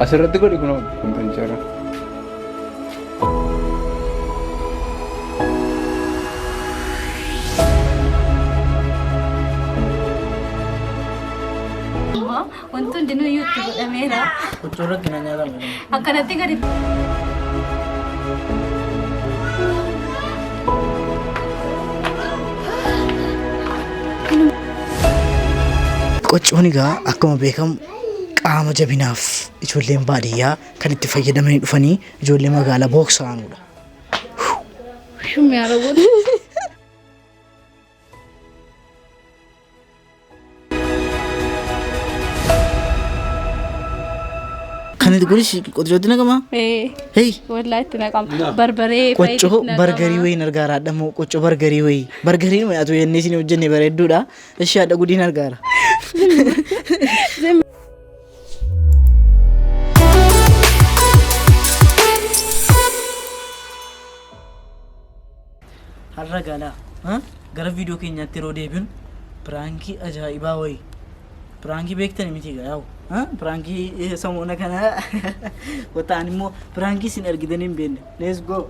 Asirratti godhi kunoo kumtanicharra. Wanti hundinuu iyyuu itti godhameera. Qoccoo rakkina nyaatama. Akkanatti gadi. Qoccoon egaa akkuma beekamu qaama jabinaaf ijoolleen baadiyyaa kan itti fayyadamanii dhufanii ijoollee magaalaa booksaanudha. Shummi haala Kan itti kunis qoccootti naqamaa? Ee, Hey! wallaa itti naqama. Barbaree fa'i Qoccoo itti naqama. bargarii wayiin argaara adhamoo qoccoo bargarii wayii. Bargariin wayi atu jennee isin hojjenne bareedduudha. Ishee haadha gudiin argaara. Har'a galaa gara viidiyoo keenyaatti yeroo deebinu piraankii ajaa'ibaa wayii. Piraankii beektani miti egaa yaa'u. Piraankii samoona kana qotaan immoo piraankii isin argitanii hin beekne. Let's go.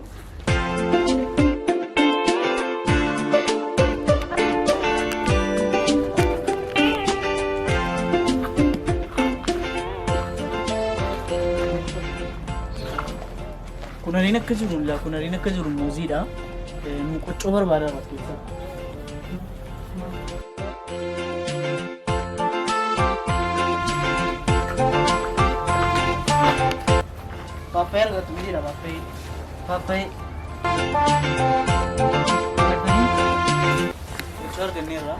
Kunariin akka jiru laa kunariin akka jiru muuziidha. Nu qoccoo barbaada irraa keessaa. Paappayee argattu mitiidha paappayee. Paappayee. Qoccoo arganneerra.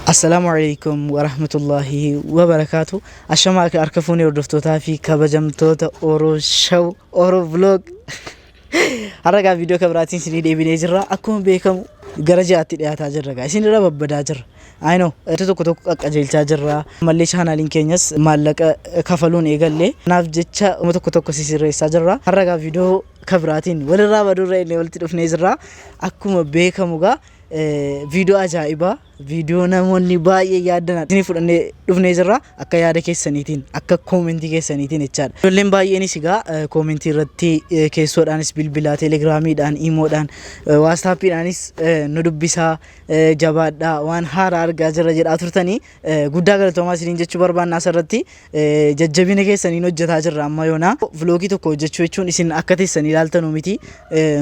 Assalaamu alaikum warahmatullahi wabarakaatu. Ashamaa harka fuunee hordoftootaa fi kabajamtoota Oro Show Oro Vlog. Har'a gaa viidiyoo kabiraatiin isinii deebinee jirra. Akkuma beekamu gara ji'aatti dhiyaataa jirra gaa. Isin irra babbadaa jirra. I know wanti tokko tokko qaqqajeelchaa jirra. Ammallee chaanaaliin keenyas maallaqa kafaluun eegalle. Kanaaf jecha waan tokko tokko sisirreessaa jirra. Har'a gaa viidiyoo kabiraatiin walirraa baduurra inni walitti dhufnee jirra. Akkuma beekamu gaa viidiyoo ajaa'ibaa viidiyoo namoonni baay'ee yaaddan isinii fudhannee dhufnee jirra akka yaada keessaniitiin akka koomentii keessaniitiin jechaadha. Ijoolleen baay'eenis egaa koomentii irratti keessoodhaanis bilbilaa telegiraamiidhaan iimoodhaan waastaappiidhaanis nu dubbisaa jabaadhaa waan haaraa argaa jirra jedhaa turtanii guddaa galatoomaa isiniin jechuu barbaanna asirratti jajjabina keessaniin hojjetaa jirra amma yoonaa. Vloogii tokko hojjechuu jechuun isin akka teessanii ilaaltanuu miti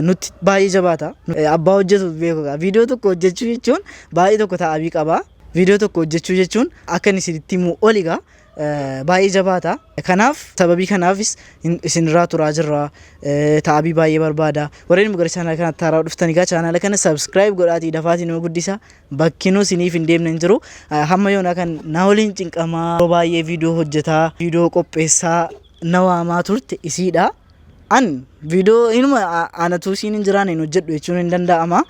nutti baay'ee jabaata. Abbaa hojjetu beeku egaa viidiyoo tokko hojjechuu jechuun baay'ee tokko ta'abii qaba. Viidiyoo tokko hojjechuu jechuun akka inni isinitti himu oli egaa baay'ee jabaata. Kanaaf sababii kanaafis isinirraa turaa jirra. Ta'abii baay'ee barbaada. Warreen immoo gara chaanaala kanatti haaraa dhuftan egaa chaanaala kana subscribe godhaatii dafaatii nama guddisa. Bakkinuu isiniif hin deemne hin jiru. Hamma yoonaa kan na waliin cinqamaa yeroo baay'ee viidiyoo hojjetaa viidiyoo qopheessaa na waamaa turte isiidha. An viidiyoo inuma anatu isiin hin jiraanne hin hojjedhu jechuun hin danda'ama.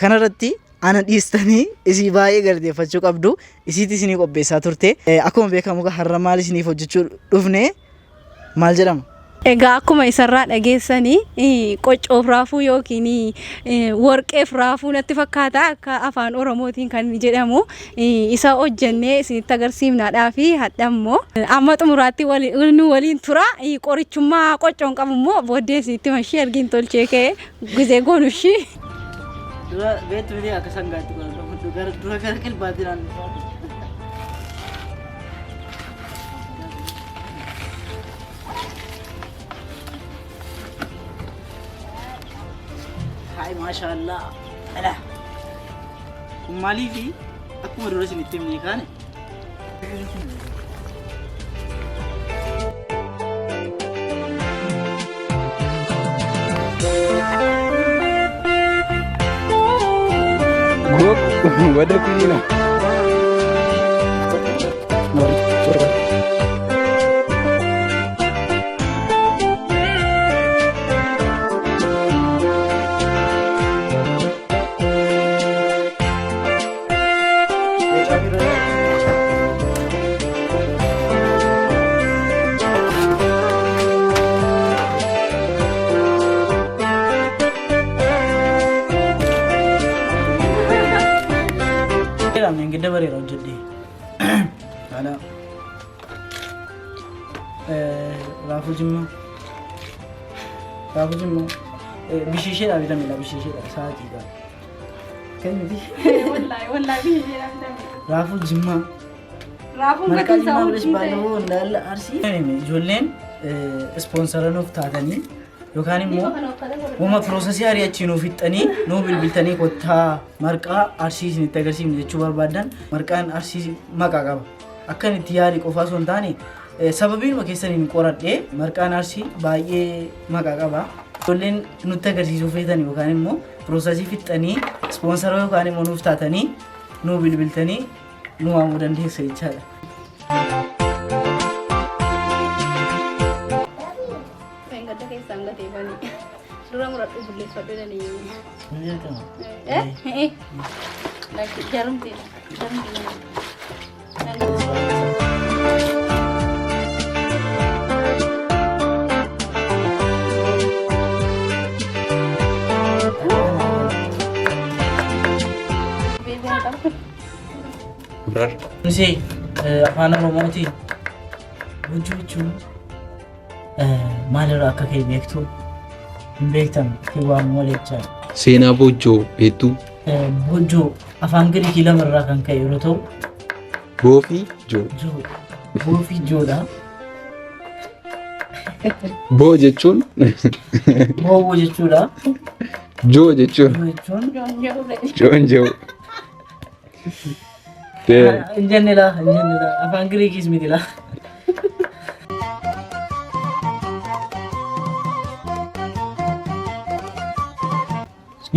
Kanarratti ana dhiistanii isii baay'ee galateeffachuu qabdu. Isiitti isinii qopheessaa turte. Akkuma beekamu har'a maal isiniif hojjechuu dhufne maal jedhama? Egaa akkuma isarraa dhageessanii qoccoof raafuu yookiin warqeef raafuu natti fakkaata akka afaan Oromootiin kan inni jedhamu isa hojjennee isinitti agarsiifnaadhaa fi hadha immoo amma xumuraatti nu waliin tura qorichummaa qoccoon qabu immoo booddee isinitti mashii argiin tolchee ka'e gizee goonu ishii. Dura beektu miti akka sangaatti godhatu dura gara qilbaatti naannoo. Hayi maashaallah. Ala. Kun maaliifi akkuma dura isinitti himne kaane. Wada kuina. Haala. Raafuu jimmaa. Raafuu jimmaa. Bishiisheedhaa bitamedha bishiisheedha sa'aatiidha. Kan miti. Wallaahi wallaahi bishiisheedhaa bitame. Raafuu jimmaa. Raafuun Marqaa gatiin isaa jimmaa bilis hojii ta'e. baallawoo እንዳለ arsii. Ijoolleen ispoonsara nuuf taatanii yookaan immoo uuma piroosesii ari'achii nuuf fixxanii nuu bilbiltanii kottaa marqaa arsii isinitti agarsiifne jechuu barbaaddan marqaan arsii maqaa qaba. Akkan itti yaade qofaa osoo hin taane sababiinuma keessaniin qoradhee marqaan arsii baay'ee maqaa qaba. Ijoolleen nutti agarsiisuu feetan yookaan immoo piroosesii fixxanii ispoonsara yookaan immoo nuuf taatanii nuu bilbiltanii nu waamuu dandeessu jechaadha. Gadda keessaan gateeffanii. Dura muradhu bulleeffadhu jedhanii. Ni beekama. Eh? Eh? Lakki jarumti. Jarumti. Abraar. Kunis afaan Oromootiin gochuu jechuun maalirraa akka ka'e beektu hin beektan fi waamu malee jechaadha. Seenaa Bojjoo beektuu. Bojjoo afaan Giriikii lamarraa kan ka'e yeroo ta'u Boo fi joo. joo boo fi joodha. Boo jechuun Boowwoo jechuudha. joo jechuun Joo jechuun joon joo. Hin jenne laa hin jenne laa afaan Giriikiis miti laa.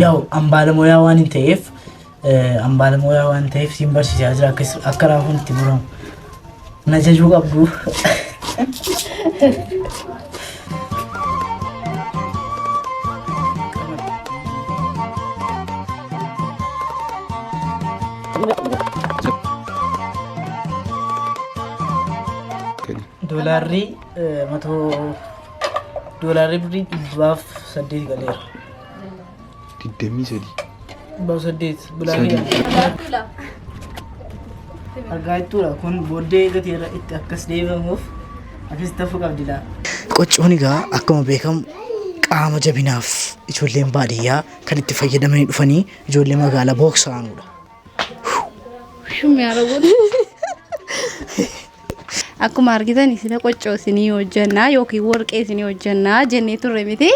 Yaa'u an baalamoyaa waan hin ta'eef an baalamoyaa waan ta'eef siin barsiisaa jira akka raafuun itti muramu. Na jajuu qabdu. Doolaarri matoo doolaarri birrii 108 galeera. 23. 800 bilaanii. Argaa jechuudha kun booddee gatii irra itti akkas deebifamuuf akkasitti hafuu qabdi laa. Qoccoon egaa akkuma beekamu qaama jabinaaf ijoolleen baadiyyaa kan itti fayyadamanii dhufanii ijoollee magaalaa booksaanudha. የሚያደርጉት Akkuma argitan sila qoccoo isinii hojjannaa yookiin warqee isinii hojjannaa jennee turre miti.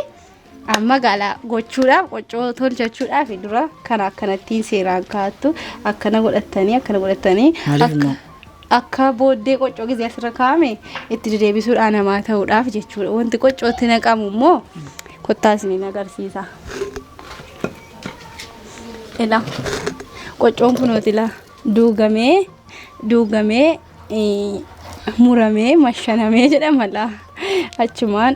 Amma gaala gochuudhaaf qoccoo tolchachuudhaaf dura kana akkanattiin seeraan kaa'attu akkana godhattanii akkana godhattanii Maaliif akka immoo? Akka booddee qoccoo gisee asirra kaa'ame itti dedeebisuudhaan namaa ta'uudhaaf jechuudha. Wanti qoccootti naqamu immoo kottaa isiniin agarsiisa. Ila qoccoon kunooti ila duugamee duugamee muramee mashanamee jedhama laa achumaan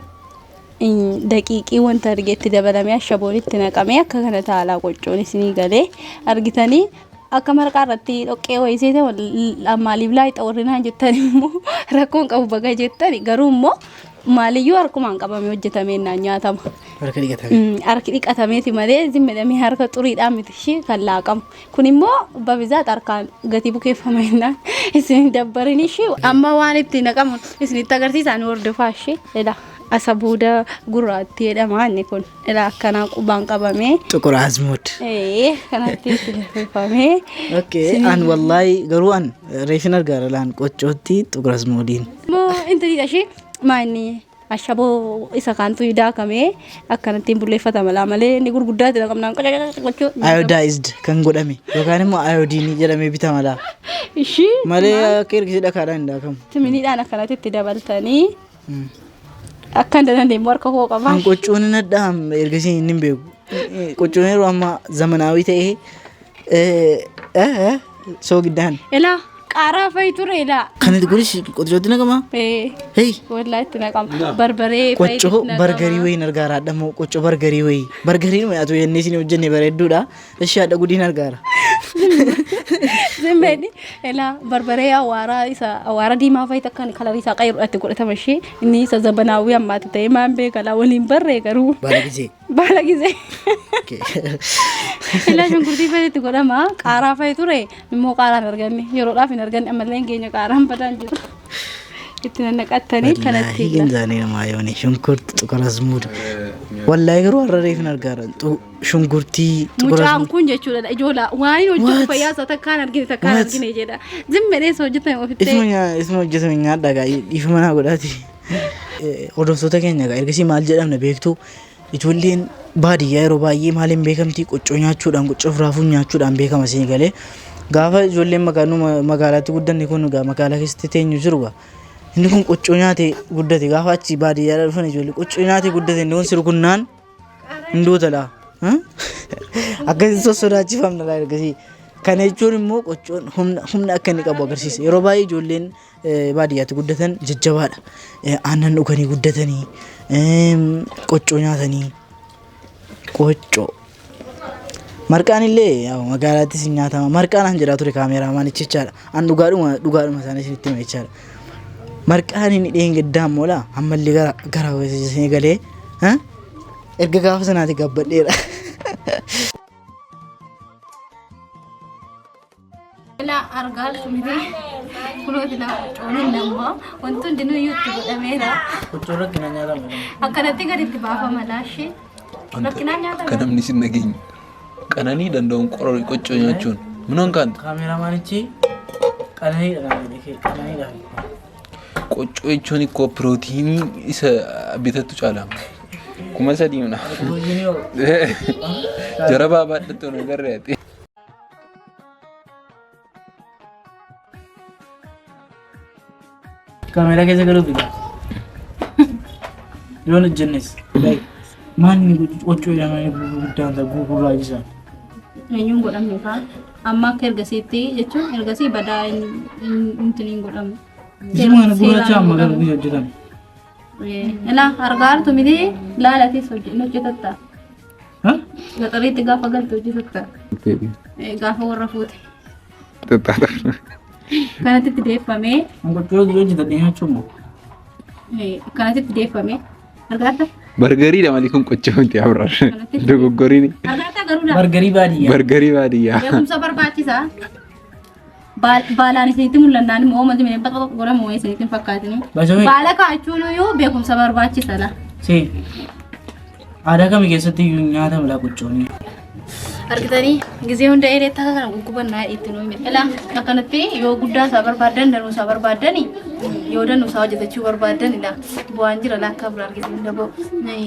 daqiiqii wanta argeetti dabalamee ashaboon itti naqamee akka kana taalaa qoccoon isinii galee argitanii akka marqaa irratti dhoqqee wayii seete maaliif laayixa warri naan jettan immoo rakkoon qabu baga jettan garuu immoo maaliyyuu harkumaan qabamee hojjetamee naan nyaatama. Harka dhiqatame. Harki dhiqatameeti malee zimmidhamee harka xuriidhaan miti ishii kan laaqamu. Kun immoo babizaat harkaan gatii bukeeffame jennaan isin dabbarin ishii amma waan itti naqamu isinitti agarsiisan hordofaa ishii jedha. Asa buuda gurraattii jedhama inni kun jedha akkanaa qubaan qabamee. Xuqur azmuud. Ee kanatti itti lafeeffamee. Okay, an wallaahi garuu an reefin argaara laan qoccootti xuqur azmuudiin. Immoo intalli ishee maanni ashaboo isa kaantu daakamee akkanattiin bulleeffatama laa malee inni gurguddaatti naqamnaan qoccoo. Iodized kan godhame yookaan immoo iodine jedhamee bitama laa. Ishii Malee akka ergisi dhakaadhaan hin daakamu. Timiniidhaan akkanatti itti dabaltanii akka hin dandeenye harka koo qabaa. An qoccoon hin addaam ergasii hin beeku. Qoccoon yeroo ammaa zamanaawii ta'ee soogiddaan. Ilaa qaaraa fa'i ture ilaa. Kan itti kunis qoccootti naqamaa? Ee Hey! Wallaa itti naqama. Barbaree fa'i Qoccoo itti naqama. bargarii wayiin argaara adhamoo qoccoo bargarii wayii. Bargariin atu jennee isin hojjenne bareedduudha. Ishee haadha gudiin argaara. Zimbeeni ilaa barbaree awwaaraa isa awwaara diimaa fa'i takkaan kalarii isaa qayyarudhaatti godhatama ishee inni isa zabanaawwii ammaatti ta'e maan beekalaa waliin barree garuu. Baala gisee. Baala gisee. Ilaa shunkurtii fa'i itti godhama qaaraa fa'i ture immoo qaaraan arganne yeroodhaaf hin arganne ammallee hin geenye qaaraan badaan jiru. Itti nannaqattanii kanatti. Wallaahi ginzaanii namaa yoone shunkurtii xuqur azmuuda. Wallaahi garuu har'a reef hin argaara. Shunkurtii xuqur Mucaan azmuuda. kun jechuudha ijoola waan hin hojjetu What? fayyaa isaa takkaan argine takkaan What? argine jedha. Zimmedhee isa hojjetame ofitti. Isuma hojjetame nyaadhaa gaa dhiifama naa godhaati. Hordoftoota keenya gaa ergasii maal jedhamna beektu ijoolleen baadiyyaa yeroo baay'ee maaliin beekamti qoccoo nyaachuudhaan qoccoo fi raafuu nyaachuudhaan beekama isin galee gaafa ijoolleen magaalaatti guddanne kun gaa magaalaa keessatti teenyu jiru gaa inni kun qoccoo nyaate guddate gaafa achi baadiyyaadhaa dhufan ijoollee qoccoo nyaate guddate inni kun sirgunnaan hin duuta laa. Akkasitti sossodaachifamna laa ergasii. Kana jechuun immoo qoccoon humna humna akka inni qabu agarsiisa. Yeroo baay'ee ijoolleen baadiyyaatti guddatan jajjabaadha. Aannan dhuganii guddatanii, qoccoo nyaatanii, qoccoo. Marqaan illee yaa'u magaalaattis hin nyaatama. Marqaan an jedhaa ture kaameeraamaanichi jechaadha. An dhugaadhuma dhugaadhuma isaanii isinitti hima jechaadha. Marqaan inni dheengaddaa immoo laa ammallee gara gara isinii galee erga gaafa sanaati gabbadheera. Ilaa argaa miti kunooti laa qoccoonin namaa wanti hundinuu iyyuu itti godhameera. Qoccoo rakkina nyaatama. Akkanatti gadi itti baafama laashee. Rakkinaan Akka nyaatama. namni sin dhageenye. Qananii danda'uun qorori qoccoo nyaachuun. Minoon kaanta. Kaameraamaanichi qananiidha naan jedhe qananiidha. Qoccoo jechuun ikkoo pirootiinii isa bitattu caala. 3000 mana. Jara baabaadhatti onu agarree ati. Kaameeraa keessa galuuf egaa. Yoon hojjennes. Maanni qoccoo jedhama guddaan ta'a gurraachi isaa. Eenyuun godhamne faa amma akka ergasiitti jechuun ergasii badaa hin hin godhamu. Isuma kana gurraacha amma gara biyya hojjetame. Ilaa argaa jirtu miti laalatis hojjetatta. Gaxariitti gaafa galte hojjetatta. Gaafa warra fuute. Kanatti itti deeffamee. Qoccoo hojjetadhee nyaachuu immoo. Kanatti itti deeffamee. Argaata? Bargariidha malee kun qoccoo miti Abraar. Dogoggoriin Argaata garuu laa. Bargarii baadiyyaa. bargarii baadiyyaa. Beekumsa barbaachisaa. Baalaan isinitti mul'annaan immoo wanti mineen bakka godhamu wayii isinitti hin fakkaatini. Baasawee. Baala kaachuun iyyuu beekumsa barbaachisa la. Si. Aadaa kami keessatti iyyuu nyaatama laa qoccoon. Argitanii gizee hunda eelee akka kana guggubannaa itti nuu hime. Ilaa akkanatti yoo guddaa isaa barbaaddan danuu isaa barbaaddani yoo danuu isaa hojjetachuu barbaaddan ilaa bu'aan jira laa akka biraa argite hunda ba'u.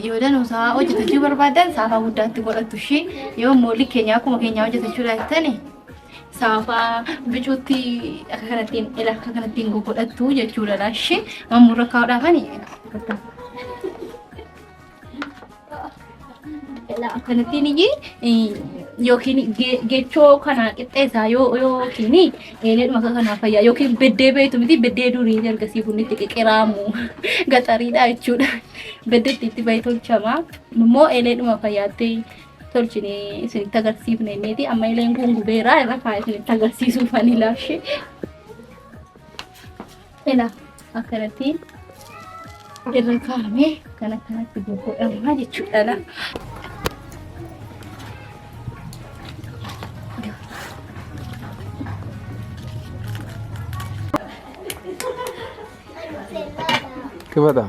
Yoo danuu isaa hojjetachuu barbaaddan saafaa guddaatti godhattu ishee yoo immoo likkeenyaa akkuma keenyaa hojjetachuu laattani saafaa bicuutti akka kanattiin ila akka kanattiin goggodhattu jechuudha laashee mammurra kaa'uudhaafani. Ila akkanattiin iyyi yookiin gechoo kana qixxeessaa yoo yookiin eeledhuma akka kanaa fayyaa yookiin beddee beektu miti beddee durii ergasii bunni itti qiqiraamu gaxariidha jechuudha. Beddeetti itti bahee tolchama. Immoo eeleedhuma fayyaatti tolchine isinitti agarsiifne inniiti amma eeleen kun gubeera irra kaa'ee isinitti agarsiisuuf ani laashee. Ila akkanatti irra kaa'amee kan akkanatti goggodhamaa jechuudha la. Kibata.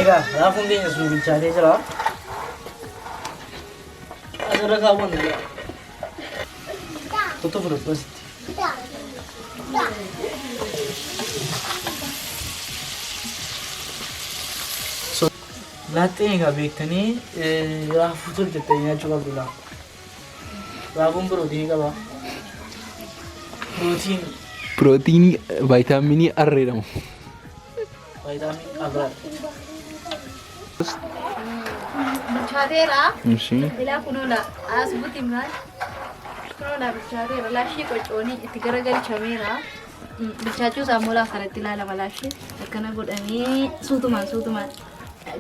Egaa raafuun keenya sun bilchaatee jira. Asirra kaawwanna. Tuttu fudhadhu asitti. Laaxxeen egaa beektanii raafuu tolchattanii nyaachuu qabdu laa. Raafuun pirootiinii qaba. Pirootiin Pirootiinii vaayitaaminii R jedhamu. vaayitaaminii qabra. Bilchaateera. Ishii. Ilaa kunoo la as buti maal? Kunoo la bilchaateera. Laashii qocoonii itti garagalchameera. Bilchaachuu isaa immoo lafa kanatti ilaalama laashii. Akkana godhamee suutumaan suutumaan.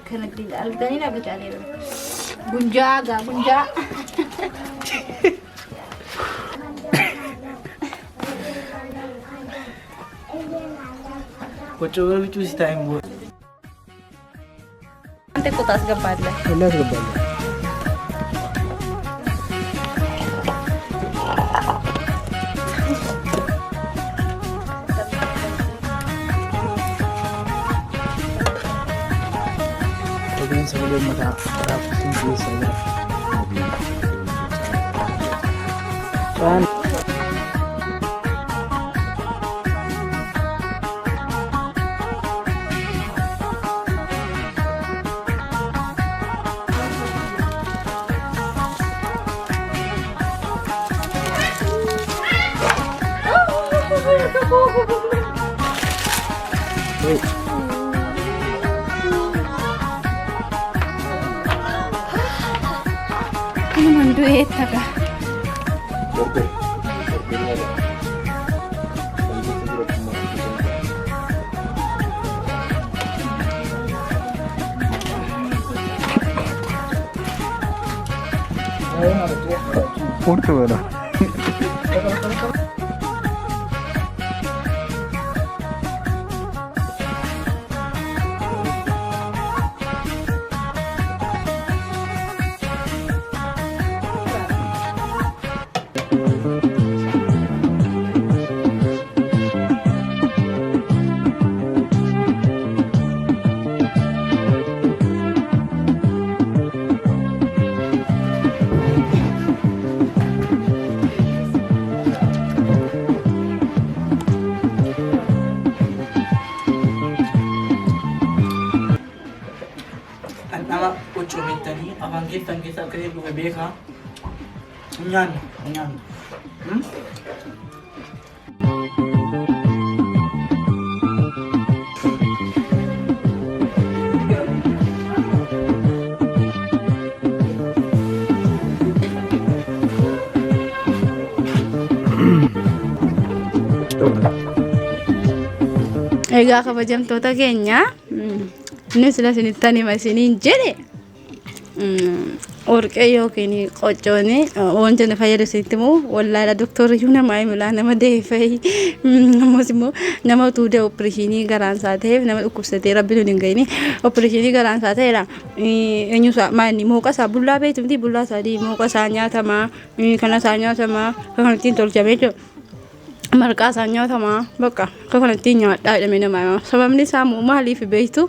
Kanatti argitanii na bilchaateera. Gunjaa gaa gunjaa. Qoccoo gara bicuu si taa'in booda. አንተ እኮ ታስገባለህ። Wallee asgabbaadha. Kopheen sagalee uummataa raafuu dhiyeessaa jira. Waan Kanumaan du'ee ta'a. Warqee. Warqee nyaata. Kan keessa jiru akkuma Warqee bana. Dhandhama qoccoo beektanii afaan keessan keessa akka ta'e dhufe beekaa. Hin nyaannu, hin nyaannu. Egaa kabajamtoota keenya, inni sila isinittan hima isiniin jedhe, warqee yookiin qoccoon wanta inni fayyadu isinitti himu wallaala. Doktorri nama himulaa nama deefee, ammas immoo nama utuu da'e opereeshinii garaan isaa ta'eef, nama dhukkubsatee, rabbi nuun hin gahini, opereeshinii garaan isaa ta'eera. Eenyusaa maanni mooqa isaa bullaa beektu miti, bullaa isaa mooqa isaa nyaatamaa, kana isaa nyaatamaa, kan ittiin tolchamee jechuudha. Marqaa isaa nyaatamaa, bakka akka kanatti nyaadhaa jedhamee nama himama. Sababni isaa immoo maaliif beektu?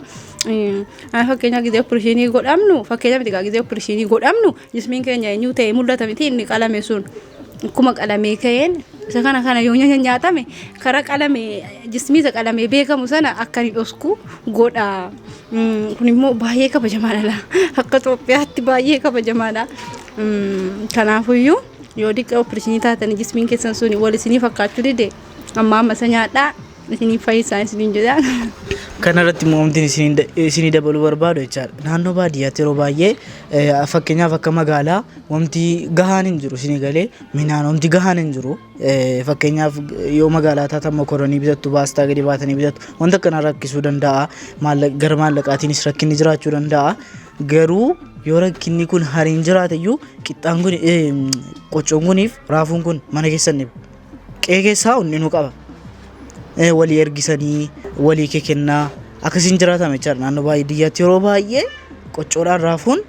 Fakkeenya gizee opereeshinii godhamnu, fakkeenya miti, gizee opereeshinii godhamnu jismiin keenya eenyu ta'e mul'ata miti. Inni qalame sun akkuma qalamee ka'een isa kana kana yoo nyaatame karaa qalame jismii isa qalamee beekamu sana akka inni dhosku godha. Kun immoo baay'ee kabajamaadha. Akka Itoophiyaatti baay'ee kabajamaadha. Kanaafuyyuu yoo diqqa opereeshinii taatanii jismiin keessan sun wal isinii fakkaachuu dide, amma amma isa nyaadhaa, isinii fayyisaa isiniin jedha. Kana irratti immoo wanti isinii dabaluu barbaadu jechaadha. Naannoo baadiyyaatti yeroo baay'ee, fakkeenyaaf akka magaalaa wanti gahaan hin jiru, isinii galee, midhaan wanti gahaan hin jiru. Fakkeenyaaf yoo magaalaa taatan mokoronii bitattu, baastaa gadi baatanii bitattu, wanta akkanaa rakkisuu danda'a. Gara maallaqaatiinis rakkinni jiraachuu danda'a. Garuu yoo rakkinni kun hariin jiraate iyyuu, qixxaan kun, qoccoon kuniif raafuun kun mana keessan dhibu. Qe'ee keessaa hundi nu qaba. Walii ergisanii walii kennaa akkasiin jiraatama jechaadha. Naannoo baadiyyaatti yeroo baay'ee qoccoodhaan raafuun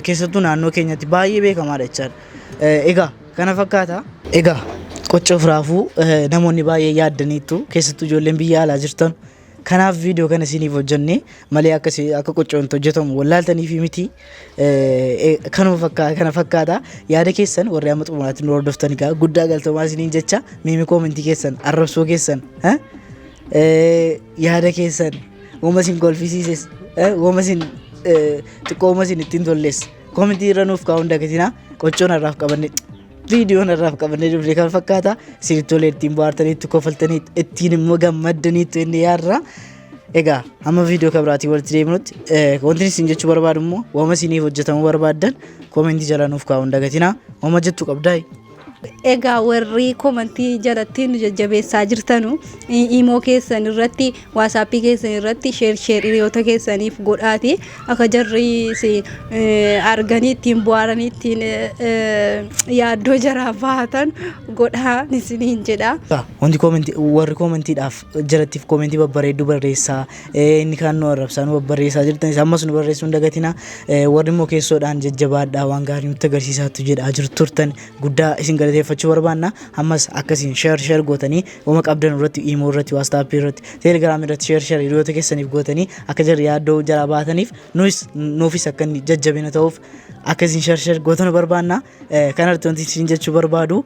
keessattuu naannoo keenyatti baay'ee beekamaadha jechaadha. Egaa kana fakkaata. Egaa qoccoof raafuu namoonni baay'ee yaaddaniittu, keessattuu ijoolleen biyya alaa jirtan. Kanaaf viidiyoo kana isiniif hojjenne malee akka qoccoon hojjetamu wallaaltaniif miti. Kanuma fakkaata, kana fakkaata. Yaada keessan warri amma xumuraatti nu hordoftan egaa guddaa galtoomaa isiniin jecha. Miimi koomentii keessan, arrabsoo keessan, yaada keessan, uuma isin kolfisiises, uuma isin xiqqoo, uuma isin ittiin tolles koomentii irra nuuf kaa'uun dagatinaa. Qoccoon har'aaf qabanne, viidiyoon har'aaf qabannee dhufne kan fakkaata. Isinitti tolee, ittiin bohaartanii, itti kofaltanii, ittiin immoo gammaddaniitu inni yaadra. Egaa hamma viidiyoo kan biraatiin walitti deebinutti, wanti isin jechuu barbaadu immoo waama isiniif hojjetamuu barbaaddan koomentii jala nuuf kaa'uun dagatinaa. Waama jettu qabdaa? Egaa warri komantii jalatti nu jajjabeessaa jirtanu, imo keessan irratti, WhatsAppii keessan irratti share share hiriyoota keessaniif godhaati, akka jarri arganii ittiin bu'aaranii ittiin yaaddoo jaraa baatan godhaa isiniin jedha. Wanti koomentii, warri koomentiidhaaf jalattiif koomentii babbareedduu barreessaa, inni kaan nu arrabsaa nu babbarreessaa jirtanis, ammas nu barreessuu hin dagatinaa. Warri immoo keessoodhaan jajjabaadhaa, waan gaarii nutti agarsiisaatu jedhaa jirtu turtan, guddaa isin galateeffachuu barbaanna. Ammas akkasiin share share gootanii, wama qabdan irratti, imo irratti, WhatsAppii irratti, Telegramii irratti share share hiriyoota keessaniif gootanii, akka jarri yaaddoo jaraa baataniif, nuus nuufis akka inni jajjabina ta'uuf akkasiin share share gootanu barbaanna. Kanarratti wanti isin jechuu barbaadu,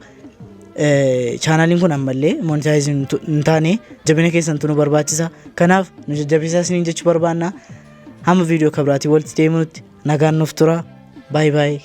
chaanaaliin kun ammallee monetize hin taane. Jabina keessantu nu barbaachisa. Kanaaf nu jajjabeessaa isiniin jechuu barbaanna. Hamma viidiyoo kabiraatiin walitti deemnutti nagaan nuuf tura. Baay'ee baay'ee.